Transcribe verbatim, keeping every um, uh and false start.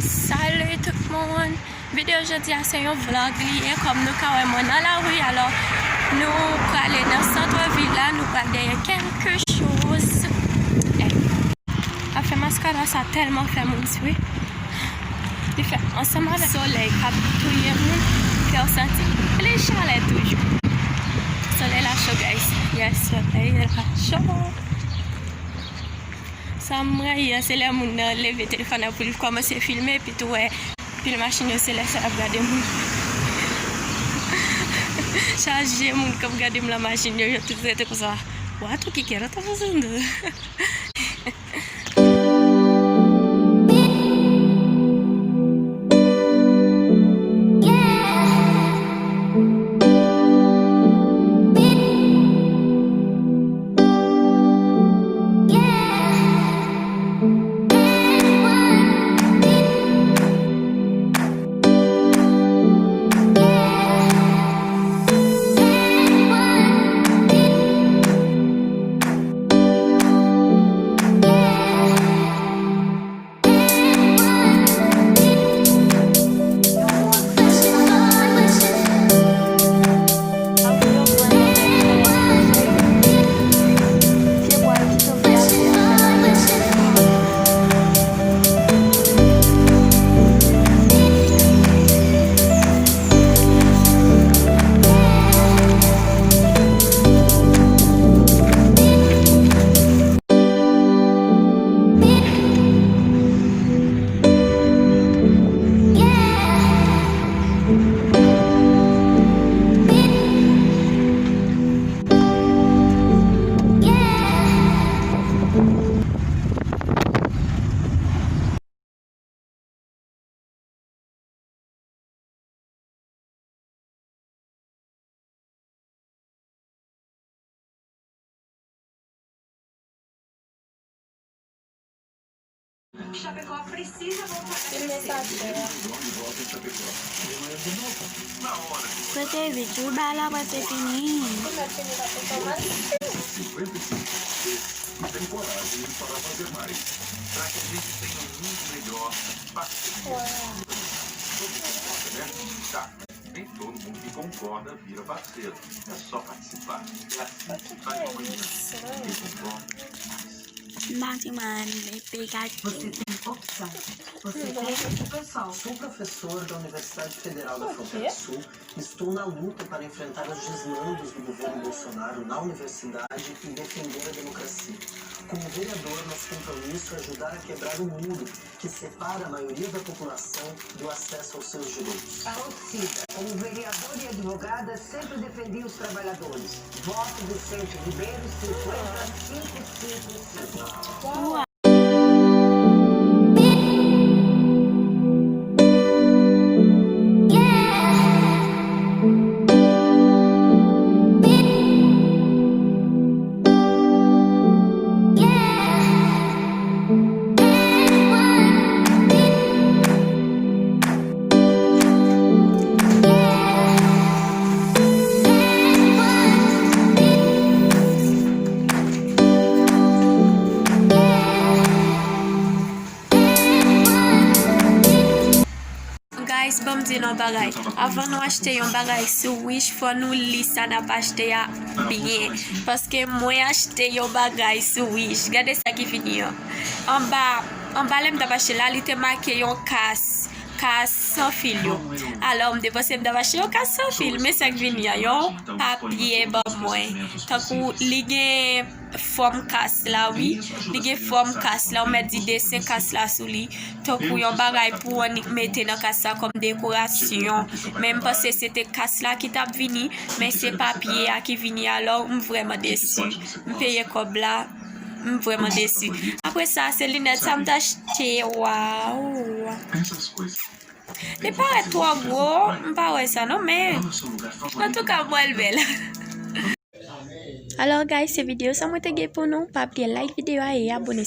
Salut tout moun! Videyo jodi a se yon vlog li ye, kòm nou ka wè mwen nan lari, alò nou prale nan sant vil la, nou pral dèyè kèlke choz. Ey, afè maskara sa tèlman fè moun swi. Li fè ansanm avèk solèy k ap touye moun, fè w santi plis chalè toujou. Solèy la cho, guys. Yes, solèy la cho. Sa m rayi an, se lè moun nan leve telefòn nan pou l kòmanse filme, epi tou wè pil machin yo, se lè sa y ap gade moun. Chaje moun k ap gade m nan machin yo, yo tout rete konsa. Watu que quiero estar fazendo. Chapecó precisa voltar a crescer. Kote Vicky? Ba la mwen te fini. Cinquenta e cinco por cento. E tem coragem para fazer mais. Para que a gente tenha um mundo melhor. Participe. Todo mundo concorda, né? Tá. Nem todo mundo que concorda vira parceiro. É só participar. É assim que faz uma aliança. Quem concorda, faz. Batman, pegadinha. Você tem opção. Você tem esse pessoal. Sou professor da Universidade Federal da Fronteira Sul. Estou na luta para enfrentar os desmandos do governo Bolsonaro na universidade e defender a democracia. Como vereador, nosso compromisso é ajudar a quebrar o muro que separa a maioria da população do acesso aos seus direitos. Participa. Como vereador e advogada, sempre defendi os trabalhadores. Voto Vicente Ribeiro, cinquenta, cinco, cinco, cinco. Guys, ban m di nou yon bagay. Avan nou achte yon bagay sou Wish, fò nou li sa n ap achte a byen. Paske mwen achte yon bagay sou Wish. Gade sa ki vini an. Anba, anba lè m t ap achte la, li te make yon kas, kas san fil yo. Alò, m te panse m t ap achte yon kas san fil, men sa k vini an, yon papye ban mwen. Tankou li gen fòm kas la, wi. Li gen fòm kas la, ou mèt di desen kas la sou li. Tankou yon bagay pou w annik mete nan kas la kòm dekorasyon. Men m panse se te kas la ki t ap vini, men se papye a ki vini, alò m vrèman desi. M peye kòb la, m vrèman desi. Apre sa, se linèt sa m t achte, waw. Li parèt twò gwo, m pa wè sa non, men antouka m wè l bèl. Alò, guys, se videyo sa mwen te gen pou nou. Pa bliye like videyo a e abone.